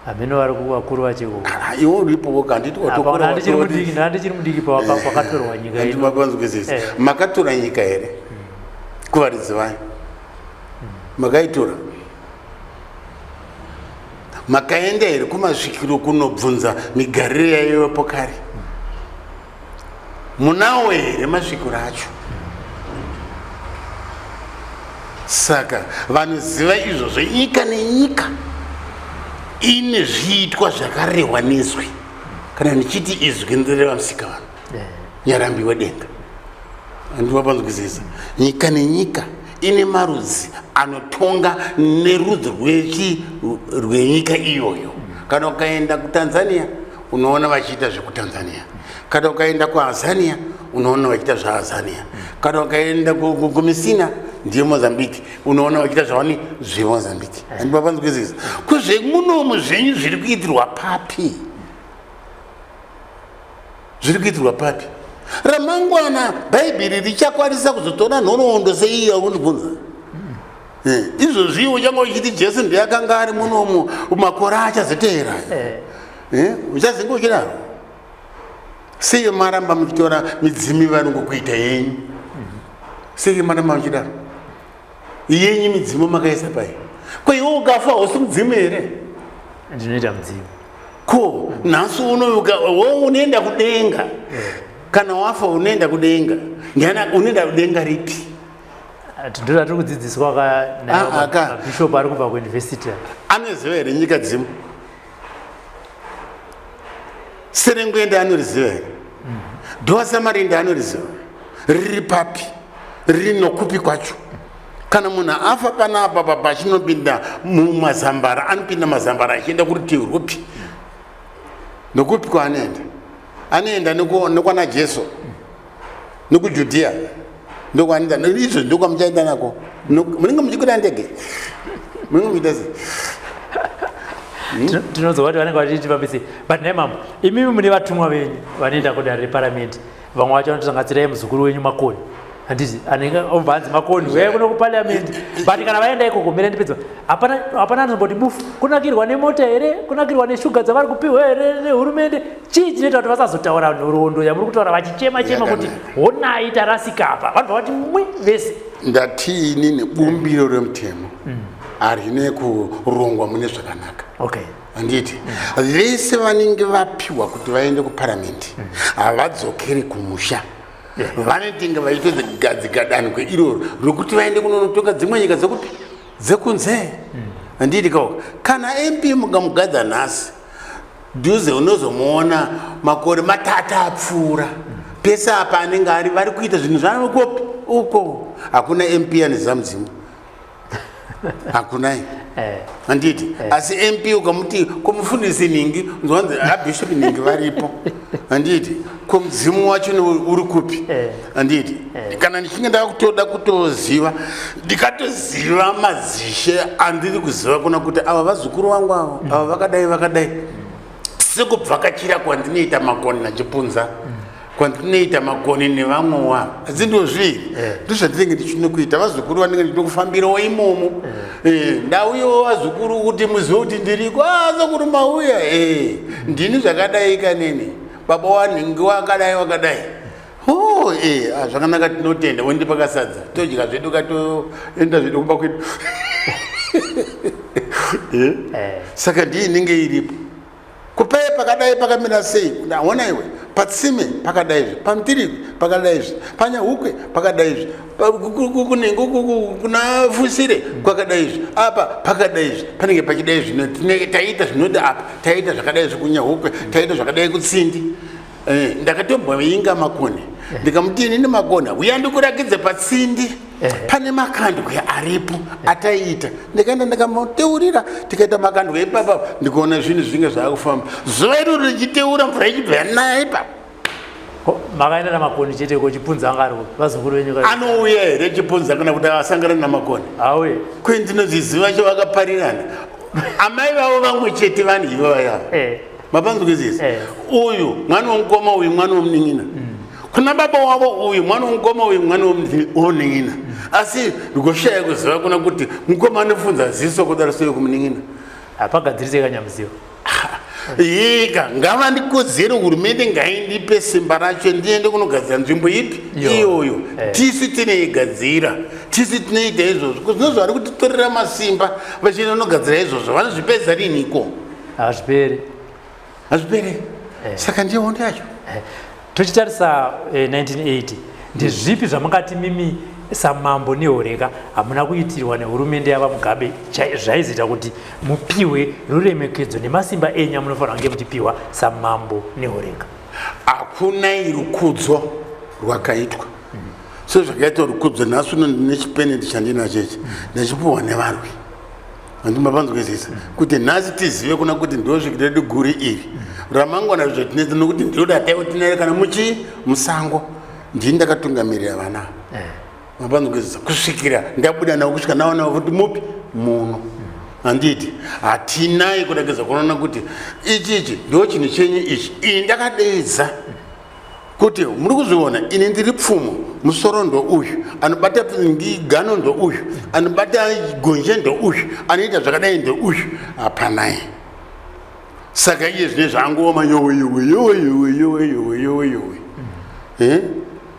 S2: Hameno vari vakuru vachiko.
S3: Ah, iwe uripo woga, handiti?
S2: Ndichiri ndichiri mudiki pakatorwa nyika
S3: ino. Makanzwisisa? Eh. Makatora nyika here kuvaridzi vayo? Makaitora? Makaenda here kumasvikiro kunobvunza migariro yaivepo kare? Munawo here masvikiro acho? Saka vanoziva izvozvo. Nyika nenyika ine zviitwa zvakarehwa nezwi. Kana ndichiti izwi, ndireva musika vanhu nyarambi wedenga, andivapanzwisisa. Nyika nenyika ine marudzi anotonga nerudzi rwechi rwenyika iyoyo. Kana ukaenda kuTanzania, unoona vachiita zvekuTanzania. Kana ukaenda kuAzania, unoona vachiita zvaAzania. Kana ukaenda kuMisina, ndiyo Mozambique, unoona vachiita zvavani zveMozambique. Andivapanzwisisa? Kuzvemunomu zvenyu zviri kuitirwa papi? Zviri kuitirwa papi? Ramangwana Bhaibheri richakwanisa kuzotora nhoroondo seiyo yakundibvunza? Izvozvi iwe uchanga uchiti Jesu ndiye akanga ari munomu makore achazoteera. Uchazenge uchidaro. Sei maramba muchitora midzimi vanongokuita yenyu? Sei maramba muchidaro yenyu midzimu makaisa pai? Ko iwe ukafa hausi mudzimu here?
S2: Ndinoita mudzimu.
S3: Ko nhasi uno wo unoenda kudenga, kana wafa unoenda kudenga, ndiana unoenda kudenga ripi?
S2: Ndo zvatiri kudzidziswa.
S3: Ah, aka.
S2: Bishop ari kubva kuuniversity.
S3: Anoziva here nyika dzimu? Serengwende anoriziva here? Dhowa Samarinde anoriziva? Riri papi? Riri nokupi kwacho? Kana munhu afa panapa papa achinopinda mumazambara, anopinda mazambara achienda kurutivi rwupi nokupi kwaanoenda? Anoenda nekwana Jesu nekuJudhiya, ndokwaanoenda. Izvo ndokwamuchaenda nako. Munenge muchikwira ndege, munenge muchiita sei?
S2: Tinonzwa kuti vanenge vachiti vambisi. But nhai mambo, imimi mune vatumwa venyu vanoenda kudare reparamende. Vamwe vacho vanotosangatsirai muzukuru wenyu Makoni, handiti? Anenge obva anzi, "Makoni, uyai kuno kuparliament." But kana vaenda ikoko, mira ndipedza, hapana hapana anozomboti bufu kunakirwa nemota here, kunakirwa neshuga dzavari kupiwa here nehurumende. Chii chinoita kuti vasazotaura nhoroondo yamuri kutaura vachichema chema kuti honai tarasika apa? Vanobva vati mwi vese.
S3: Ndati inini bumbiro remutemo harine kurongwa mune zvakanaka. Handiti vese vanenge vapiwa kuti vaende kuparamende havadzokeri kumusha? Vanetenge vachitogadzika danho iroro rokuti vaende kunonotonga dzimwe nyika dzekupi, dzekunze, handiti? Kauka kana MP mukamugadza nhasi, dhuze unozomuona makore 3 apfuura. Pese apa anenge ari vari kuita zvinhu zvanokopi uko. Hakuna MP anoziva mudzimu, hakunai, handiti? Asi MP ukamuti, "Komufundisi ningi?" Nzwanzi abishop ningi varipo, handiti? Ko mudzimu wacho uri kupi? Handiti? Kana ndichinge ndakutoda kutoziva, ndikatoziva madzishe andiri kuziva kuna kuti ava vazukuru vangu, avo ava vakadai vakadai, sekubvakachira kwandinoita Makoni naChipunza, kwandinoita Makoni nevamwe wavo, asi ndozviri ndozvandinenge ndichinokuita. Vazukuru vanenge ndinokufambirawo imomo. Ndauyewo vazukuru kuti muzive kuti ndiriko. Ah, sekuru mauya. Ndini zvakadai kanini, baba wanhingi wakadai wakadai. Oh, ah, zvakanaka, tinotenda. Wendipa kasadza, todya zvedu, katoenda zvedu kumba kwedu. Saka ndiye inenge iripo kupai pakadai pakamira sei. Ona iwe, patsime pakadaizvi, pamutirikwi pakadaizvi, panyahukwe pakadaizvi, kunenge kuna Fusire kwakadaizvi, apa pakadaizvi, panenge pachidai zvino. Tinenge taita zvinoti apa taita zvakadai zvekunyahukwe, taita zvakadai kutsindi. Ndakatomboinga Makoni, ndikamuti, "Inini Makoni, uya ndikurakidze patsindi pane makandwe aripo ataiita." Ndikaenda ndikamuteurira, tikaita makandwe ipapa, ndikaona zvinhu zvinge zvaakufamba. Zuva iroro richiteura, mvura ichibva yanaya ipapo.
S2: Makaenda naMakoni chete ko Chipunza anga ariko vazukuru venyu
S3: anouya here Chipunza kana kuti asangana naMakoni?
S2: Auye.
S3: Kwe ndinozviziva cho vakaparirana amai vavo vamwe chete vanhu ivo vayava.
S2: Eh.
S3: Mapanzwisisa?
S2: Eh.
S3: Uyu mwana womukoma, uyu mwana womunin'ina. Kuna baba wavo uyu mwana womukoma, uyu mwana womunin'ina. Asi ndikoshaya kuziva kuna kuti mukoma anofunza ziso kudaro sei kumunin'ina.
S2: Hapagadzirise kanyamuzivo.
S3: Yika ngavandikodzere, hurumende ngaindipe simba racho ndiende kunogadzira nzvimbo ipi iyoyo.
S2: Eh.
S3: Tisu tinoigadzira, tisu tinoita izvozvo. Zvinozvo vari kutitorera masimba vachienda kunogadzira izvozvo, vanozvipedza riniko?
S2: Hazviperi.
S3: Hazviperi.
S2: Eh.
S3: Saka ndiyo hondo yacho.
S2: Tochitarisa 1980, ndezvipi zvamungati mimi samambo Nehoreka hamuna kuitirwa nehurumende yavaMugabe zvaizoita kuti mupiwe ruremekedzo nemasimba enyu amunofanira kunge muchipiwa samambo Nehoreka?
S3: Hakuna rukudzo rwakaitwa sezvakaitwa rukudzo nhasi uno. Ndine chipeneti chandinacho ichi, ndachipuhwa nevarwi. Handimbapanzwisisa kuti nhasi tizive kuna kuti ndosvikira redu guru iri ramangwana zvatinetsa, nokuti ndinoda taivo tinare kana muchi musango. Ndini ndakatungamirira vana, mapanzwisisa, kusvikira ndabuda navo, kusvika naona kuti mupi muno. Handiti hatinai kuregedza kunoona kuti ichi ichi ndo chinhu chenyu ichi. Ini ndakadeedza kuti muri kuzviona, ini ndiri pfumo, musoro ndo uyu anobata gano, ndo uyu anobata gonje, ndo uyu anoita zvakadai, ndo uyu hapanai. Saka iye zvine zvangooma, yowe yowe yowe yowe yowe yowe yowe yowe. Eh?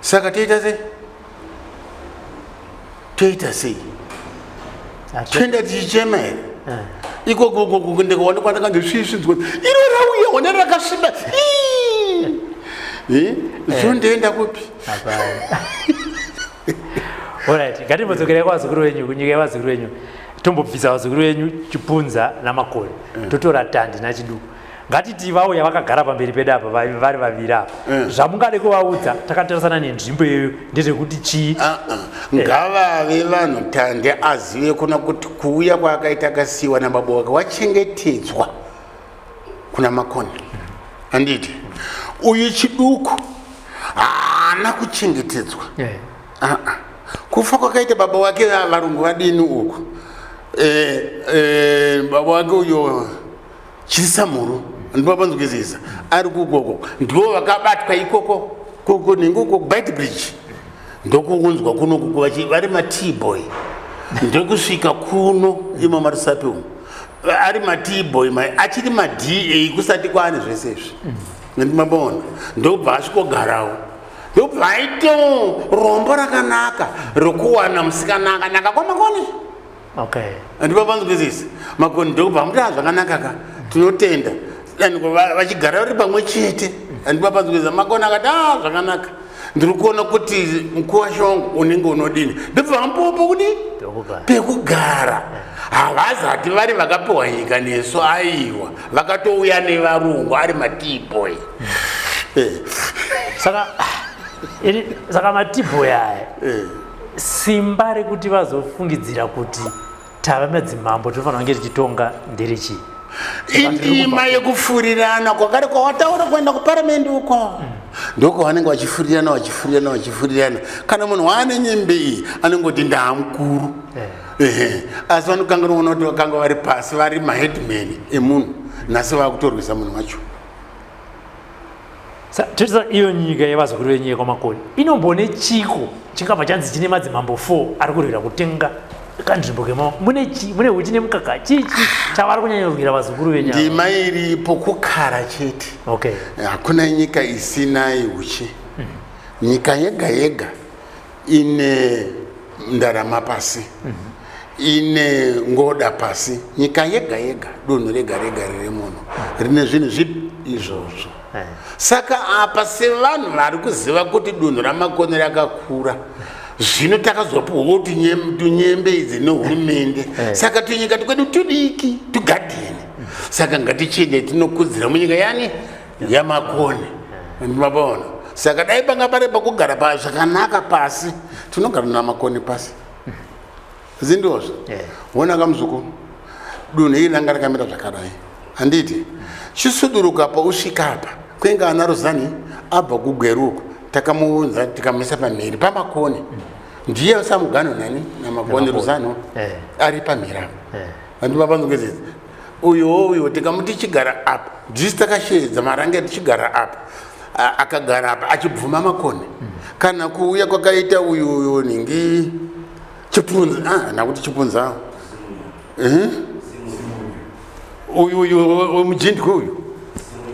S3: Saka toita sei? Toita sei? Toenda tichichema here ikoko? Ukoko ndikaonekwa ndakandosvisvidzwa, iro rauya one rakasviba. Ii! Eh? Zvondoenda kupi?
S2: Hapana. Alright, ngatimbodzokerai kwavazukuru venyu, kunyika yevazukuru venyu. Tombobvisa vazukuru venyu Chipunza naMakoni, totora Tandi naChiduku. Ngatiti vauya vakagara pamberi pedu apa, vari vaviri apa. Zvamungade kuvaudza takatarisana nenzvimbo iyoyo ndezvekuti chii?
S3: Ah, ah. Ngavave vanhu. Tande azive kuna kuti kuuya kwaakaita akasiyiwa nababa wake, wachengetedzwa kuna Makoni, handiti? Uyu Chiduku haana kuchengetedzwa. Ah, ah. Kufa kwakaita baba wake, varungu vadini uku, baba wake uyo Chisamhuru, ndipapanzwisisa, ari kukoko, ndivo vakabatwa ikoko kunenge uko Beitbridge, ndokuunzwa kunoku vari maT-boy, ndokusvika kuno imo maRusape umu ari maT-boy, achiri maDA, kusati kwaane zvese izvi. Ndimabona ndobva asvikogarawo, ndobva aitawo rombo rakanaka rokuwana musikana akanaka kwaMakoni. Andipapanzwisisa, Makoni ndokubva amuti, "Ah, zvakanaka ka, tinotenda." Yani vachigara vari pamwe chete, andipapanzwisisa, Makoni akati, "A, zvakanaka, ndiri kuona kuti mukuwasha wangu unenge unodini." Ndobva amupopo kudi
S2: Pekugara.
S3: Pekugara. Havazati vari vakapiwa nyika nesu, aiwa, vakatouya nevarungu ari maT-boy.
S2: Saka maT-boy aya, simba rekuti vazofungidzira kuti tava madzimambo, tinofanira kunge tichitonga, nderechii?
S3: Indima yekufurirana kwakare kwawataura, kuenda kuparamende uko ndokwavanenge vachifurirana, vachifurirana, vachifurirana. Kana munhu waane nyembe iyi anongoti ndaamukuru. Ehe, asi vanokanganwa kuti vakanga vari pasi, vari maheadman emunhu. Nhasi vakutorwisa munhu wacho.
S2: Totarisa iyo nyika yevazukuru venyika yekwaMakoni, inombone chiko chingabva chanzi chine madzimambo 4 ari kurwira kutenga kanzvimbo kema? Mune huchi nemukaka? Chichi chavari kunyanya kurwira vazukuru venyu ava?
S3: Ndima iripo kukara chete. Hakuna nyika isina uchi. Nyika yega yega ine ndarama pasi, ine ngoda pasi. Nyika yega yega, dunhu rega rega riri muno rine zvinhu zvipi izvozvo. Saka apa sevanhu vari kuziva kuti dunhu raMakoni rakakura, zvino takazopiwawo tunyembe idzi nehurumende. Saka tunyika tukwedu tudiki, tugadheni, saka ngatichiende tinokudzira munyika yani yaMakoni. Mabaona, saka dai panga pari pekugara pa zvakanaka pasi, tinogara naMakoni pasi, zindozvo. Wona kamuzuku, dunhu iri ranga rakamira zvakadai, handiti? Chisuduruka pa usvika apa kwenge ana Ruzani. Abva kuGweru uko, takamuunza tikamuisa pamhiri paMakoni. Ndiye samugano nani naMakoni Ruzano ari pamhiri apa. Handimapanzongezezi uyowo uyo tikamuti chigara apa, ndisi takasheedza Marange tichigara apa, akagara apa achibvuma Makoni. Kana kuuya kwakaita uyu uyo nhingi Chipunza, ah, nakuti Chipunza uyu uyu wemujindwi uyu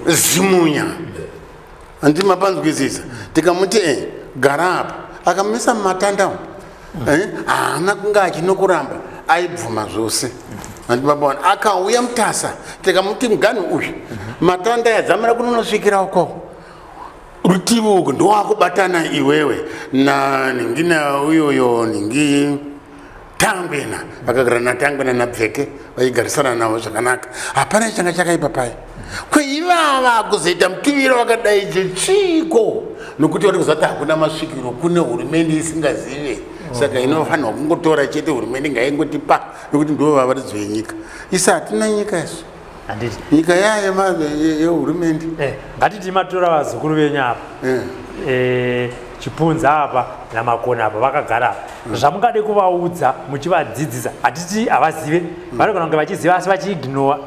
S3: Zimunya, handimapanzwisisa. Tikamuti gara apa, akamisa mumatanda umu. Haana kunge achinokuramba, aibvuma zvose, handimapaona. Akauya Mutasa, tikamuti muganhu uyu matanda yadzamara kunonosvikira ukoko rutivi uku, ndowakubatana iwewe naningi nauyoyo ningi Tangwena. Vakagara naTangwena naBveke, vaigarisana navo zvakanaka, hapana changa chakaipa paya. Kweivava kuzoita mutuviro wakadai chechiko? Nokuti vari kuzati hakuna masvikiro, kune hurumende isingazive, saka inofanirwa kungotora chete. Hurumende ngaingotipa, nokuti ndo vavaridzi venyika. Isi hatina nyika isu.
S2: Handiti?
S3: Nyika yayo yehurumende.
S2: Ngatiti matora vazukuru venyu apa, Chipunza apa naMakoni apa, vakagara apa, zvamungade kuvaudza muchivadzidzisa? Hatiti havazive, vanogona kunge vachiziva asi vachiignora,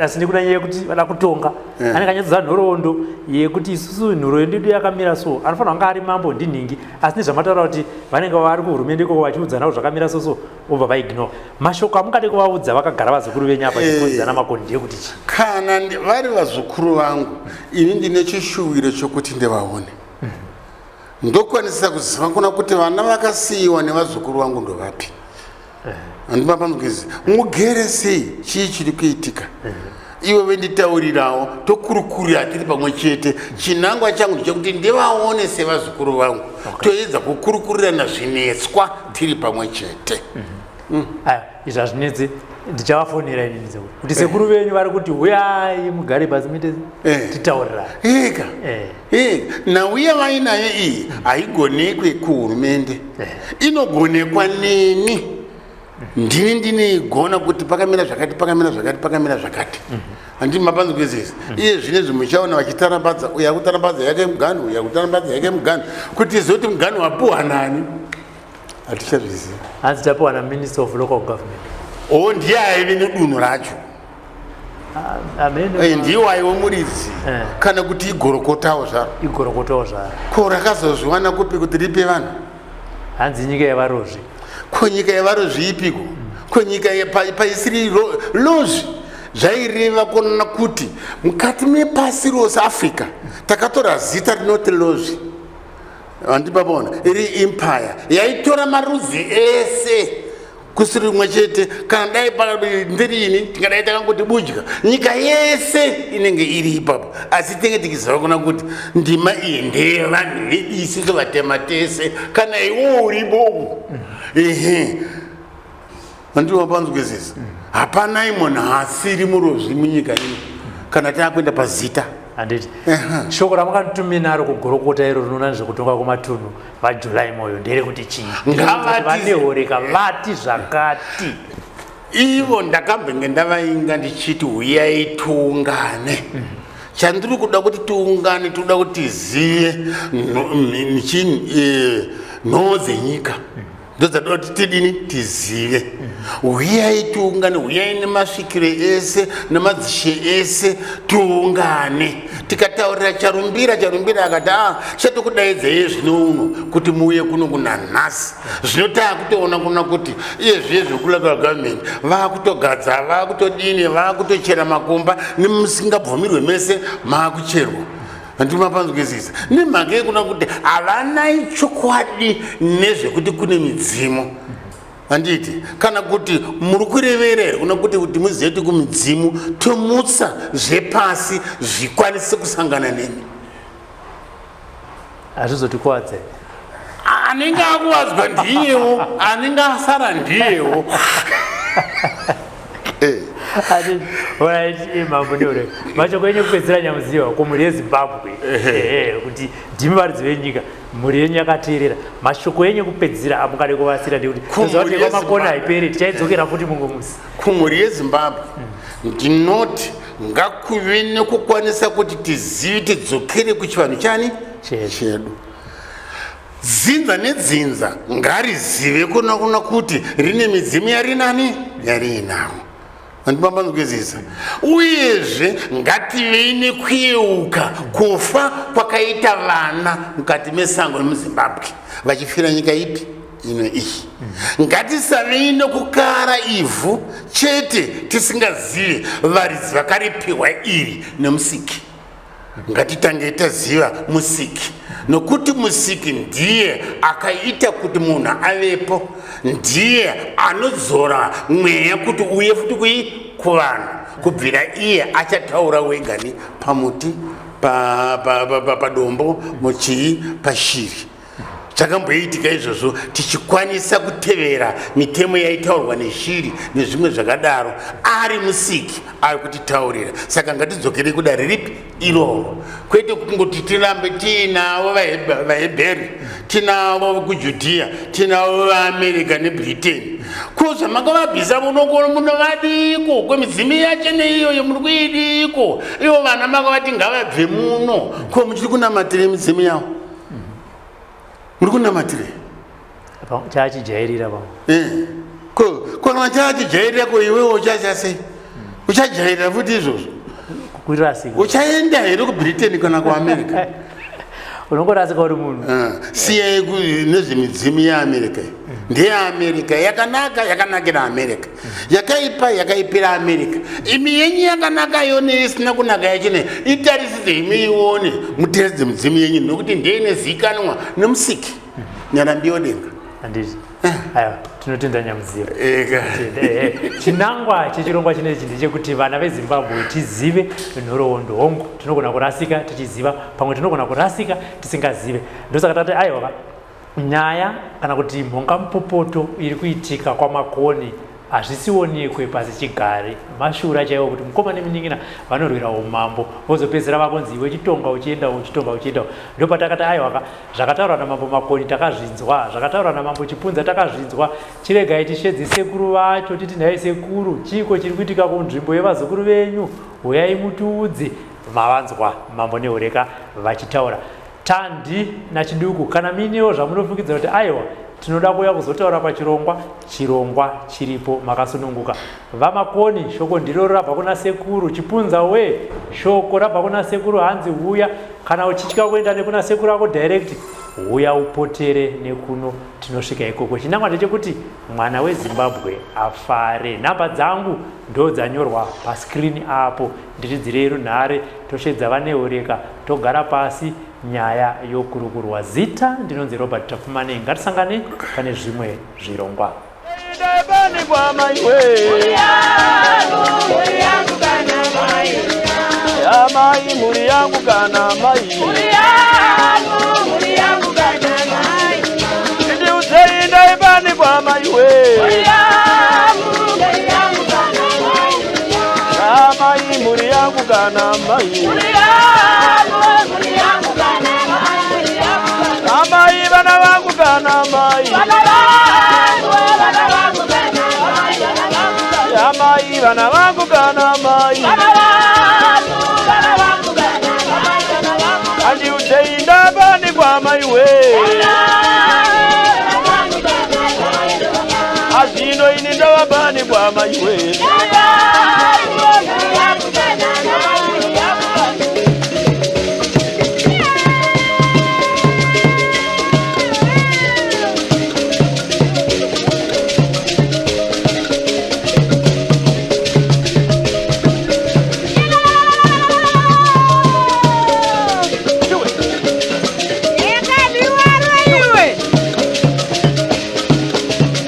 S2: asi nekuda nyaya yekuti vada kutonga. Anenge anyatsoziva nhoroondo yekuti isusu nhoroondo yedu yakamira so, anofanira kunge ari mambo ndinhingi, asi nezvamataura kuti vanenge vari kuhurumende ikoko vachiudzana kuti zvakamira so so, vobva vaignora. Mashoko amungade kuvaudza vakagara vazukuru venyu apa, Chipunza naMakoni, ndeyekuti chii?
S3: Kana vari vazukuru vangu, ini ndine chishuwiro chokuti ndivaone, ndokwanisa kuziva kuna kuti vana vakasiyiwa nevazukuru vangu ndovapi. Handimapamukezi mugere sei, chii chiri kuitika, ivo venditaurirawo, tokurukurira tiri pamwe chete. Chinangwa changu ndechekuti ndivaone sevazukuru vangu, toedza kukurukurirana zvinetswa tiri pamwe chete.
S2: Aya, izvi hazvinetsi, ndichavafonera inini sekuru kuti sekuru venyu vari kuti huyai mugare pasi muite titaurirana.
S3: Ega. Nauya vainayo iyi haigonekwe kuhurumende, inogonekwa neni. Ndini ndinoigona kuti pakamira zvakati, pakamira zvakati, pakamira zvakati. Handii mapanzwizisa? Iye zvinezvi muchaona vachitarambadza, uyo akutarambadza yake muganhu, uyo akutarambadza yake muganhu, kuti izoti muganhu wapuhwa nani hatichazviziva.
S2: Hanzi tapiwa naMinister of Local Government.
S3: O, ndiye aive nedunhu racho.
S2: Amene.
S3: Ndiwo aiwe muridzi. Kana kuti igorokotawo zvaro.
S2: Igorokotawo zvaro.
S3: Ko rakazozviwana kupi kuti ripe vanhu?
S2: Hanzi nyika yevarozvi.
S3: Ko nyika yevarozvi ipiko? Ko nyika paisiri lozvi zvaireva kuonana kuti mukati mepasi rose Africa takatora zita rinoti Lozvi, handipapona? Iri empire yaitora marudzi ese, kusiri rimwe chete. Kana dai ndiri ini, tingadai takangoti budya nyika yese inenge iri ipapo, asi tinenge tichiziva kuna kuti ndima iyi ndeyevanhu vedu isusu vatema tese. Kana iwo uribo, ehe, handiwapanzwisisa. Hapanai munhu asiri murozvi munyika ino kana taakuenda pazita.
S2: Handiti shoko ramakatitumira naro kugorokota iro rinoona nezvekutonga kwematunhu, vaJuly Moyo, nderekuti chii?
S3: Ngavati-
S2: Vanehoreka vati zvakati.
S3: Ivo ndakambenge ndavainga ndichiti huyai tiungane. Chandiri kuda kuti tiungane, toda kuti tizive nhoo dzenyika, ndodzatoda kuti tidini, tizive. Huyai tiungane, huyai nemasvikiro ese nemadzishe ese, tiungane. Tikataurira Charumbira, Charumbira akati a chatokudaidzai zvino uno kuti muuye kuno kunanhasi. Zvino taakutoona kuna kuti iye zviye zvekulocal government vaakutogadza, vaakutodini, vaakutochera makomba, nemusingabvumirwe mese maakucherwa. Handimapanzwisisa? Nemhaka yekuna kuti havanai chokwadi nezvekuti kune midzimu, handiti? Kana kuti muri kurevera here kuna kuti muzive kuti kumidzimu tomutsa zvepasi zvikwanise kusangana nemi?
S2: Hazvizotikwadze.
S3: Anenge akuvadzwa ndiyewo, anenge asara ndiyewo.
S2: Alright, Mambo Neure, mashoko enyu ekupedzisira, Nyamuziwa, kumhuri yeZimbabwe, kuti ndimi varidzi venyika, mhuri yenyu yakateerera. Mashoko enyu ekupedzisira amungade kuvasira, ndekuti toziva kuti kwamakona haiperi, tichaidzokera futi mumwe musi.
S3: Kumhuri yeZimbabwe ndinoti Ngakuve nekukwanisa kuti tizive tidzokere kuchivanhu chani chedu. Dzinza nedzinza ngarizive kuna kuna kuti rine midzimu yarinani yariinawo. Andibambanzwisisa. Uyezve ngativei nekuyeuka kufa kwakaita vana mukati mesango remuZimbabwe vachifira nyika ipi ino iyi. Ngatisavei nokukara ivhu chete tisingazive varidzi vakaripiwa iri nemusiki. Ngatitange taziva musiki nokuti musiki ndiye akaita kuti munhu avepo, ndiye anodzora mweya kuti uye futi kui kuvanhu kubvira iye achataura wega ni pamuti padombo pa, pa, pa, muchii pashiri. Zvakamboitika izvozvo tichikwanisa kutevera mitemo yaitaurwa neshiri nezvimwe zvakadaro. Ari musiki ari kutitaurira, saka ngatidzokerei kudare ripi iroro, kwete kungoti tirambe tiinavo vaHebheri, tinavo kuJudhiya, tinavo vaAmerica neBritain. Ko zvamakavabvisa munongoro munovadiko? Kwemidzimu yacho neiyoyo muri kuidiko? Ivo vana makavati ngavabve muno, ko muchiri kunamatira midzimu yavo? Muri kunamatirei?
S2: Chaachijairira pamwe.
S3: Eh. Ko kana chaachijairira ko iwewe uchacha sei? Uchajairira futi izvozvo?
S2: Kurasika.
S3: Uchaenda here kuBritain kana kuAmerica?
S2: Unongorasika uri munhu.
S3: Eh, siyai nezvemidzimu yeAmerica. NdeyeAmerica yakanaka yakanakira America. Yakaipa yakaipira America. Imi yenyu yakanaka yone isina kunaka yachine itarisise imi ione muteredze midzimu yenyu nokuti ndiye inozikanwa nemusiki. Nyarambiyo denga.
S2: Handiti. Aiwa, tinotenda Nyamuziva. Chinangwa chechirongwa chinechi ndechekuti vana veZimbabwe tizive nhoroondo. Hongu, tinogona kurasika tichiziva, pamwe tinogona kurasika tisingazive. Ndosaka tati aiwa, nyaya kana kuti mhongamupopoto iri kuitika kwaMakoni hazvisionekwe pasi chigare. Mashura chaiwo kuti mukoma nemunin'ina vanorwira umambo vozopedzisira vakunzi iwe chitonga uchienda uchitonga uchienda. Ndopatakati aiwaka, zvakataurwa namambo Makoni takazvinzwa, zvakataurwa namambo Chipunza takazvinzwa, chiregai tishedze sekuru vacho titi nhai sekuru, chiiko chiri kuitika kunzvimbo yevazukuru venyu, huyai mutiudze. Mavanzwa mambo Nehoreka vachitaura. Tandi naChiduku, kana muinewo zvamunofungidzira kuti aiwa tinoda kuuya kuzotaura pachirongwa, chirongwa chiripo makasununguka. VaMakoni, shoko ndiroro rabva kuna sekuru. Chipunza we, shoko rabva kuna sekuru hanzi huya. Kana uchitya kuenda nekuna sekuru ako direct, huya upotere nekuno tinosvika ikoko. Chinangwa ndechekuti mwana weZimbabwe afare. Nhamba dzangu ndo dzanyorwa pascreen apo. Ndiridzirei runhare toshedza vaNehoreka togara pasi nyaya yokurukurwa. Zita ndinonzi Robert Tapfumanei. Ngatisangane pane zvimwe zvirongwa.
S1: Amai mhuri yangu kana mai ndiudzei ndaibani kwamai we amai mhuri yangu kana mai amai vana vangu kana mai amai vana vangu kana mai andiudzei ndabani kwamai we azvino ini ndavabani kwamai we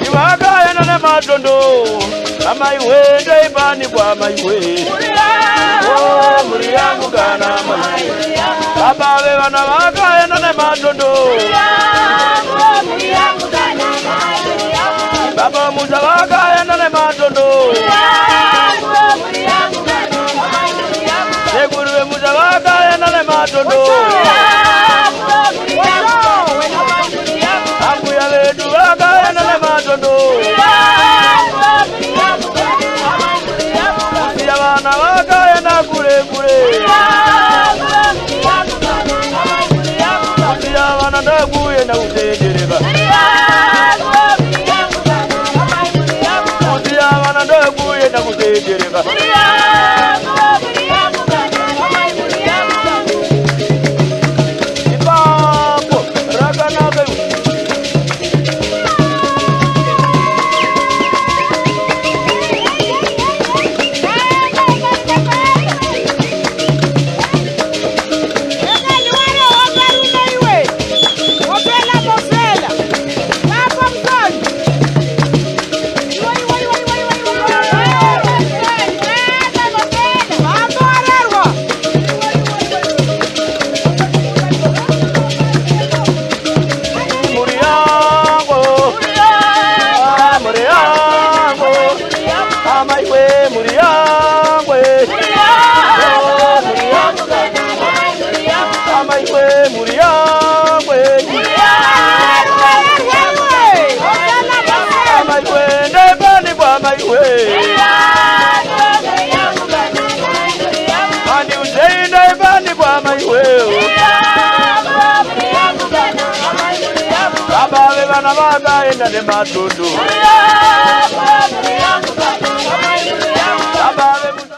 S1: Ivakaenda nematondo amai wende ipani kwamai we Oh, mhuri yangu kana mai baba vevana vakaenda nematondo baba musa vakaenda nematondo sekuru vemusa vakaenda nematondo ambuya vedu vakaenda nematondo kusiya vana vakaenda ndokuenda kutendereka. Kusiya vana ndokuenda kutendereka. Ipapo rakanaka iwe. Mhuri yangu, ah, mhuri yangu, amaiwe mhuri yangu, oh, mhuri yangu, amaiwe mhuri yangu, amaiwe ndepani kwa amaiwe, andiuzei ndepani kwa amaiwe, baba vevana vakaenda nematundu.